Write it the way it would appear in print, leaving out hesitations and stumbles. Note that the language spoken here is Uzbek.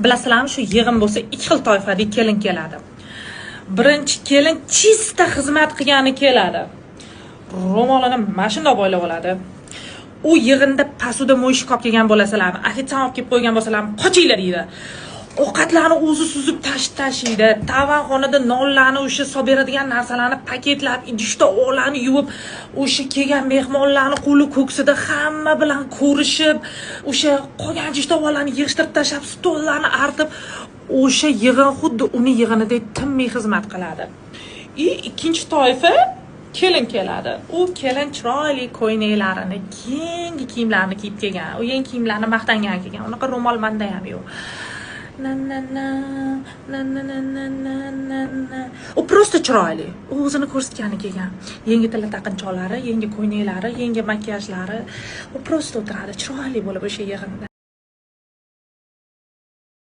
Bilasizlarmi, shu yig'in bo'lsa, ikki xil toifadagi kelin keladi. Birinchi kelin чисто xizmat qilgani keladi. Ro'molini mana shundoq boylab oladi. U yig'inda посуда мойщик olib kelgan bo'lasizlarmi, ofitsiant olib kelib qo'ygan bo'lsalarmi, "Qochinglar", deydi. Ovqatlarni o'zi suzib tashiydi. Tavanxonada nonlarni, o'sha solib beradigan narsalarni paketlab, idish tovoqlarni yuvib, o'sha kelgan mehmonlarni qo'li ko'ksida hamma bilan ko'rishib, o'sha qolgan idish tovoqlarni yig'ishtirib tashlab, stollarni artib, o'sha yig'in xuddi uni yig'inidek tinmay xizmat qiladi. И ikkinchi toifa kelin keladi. U kelin chiroyli ko'ylaklarini, keyingi kiyimlarni kiyib kelgan. U yangi kiyimlarni maqtangan kelgan. Unaqa ro'mol manda ham yo'q. Na na na na na na na na na na. U просто chiroyli. U o'zini ko'rsatgani kelgan. Yangi tilla taqinchoqlari, yangi ko'ylaklari, yangi makiyajlari. U просто o'tiradi chiroyli bo'lib o'sha yig'inda.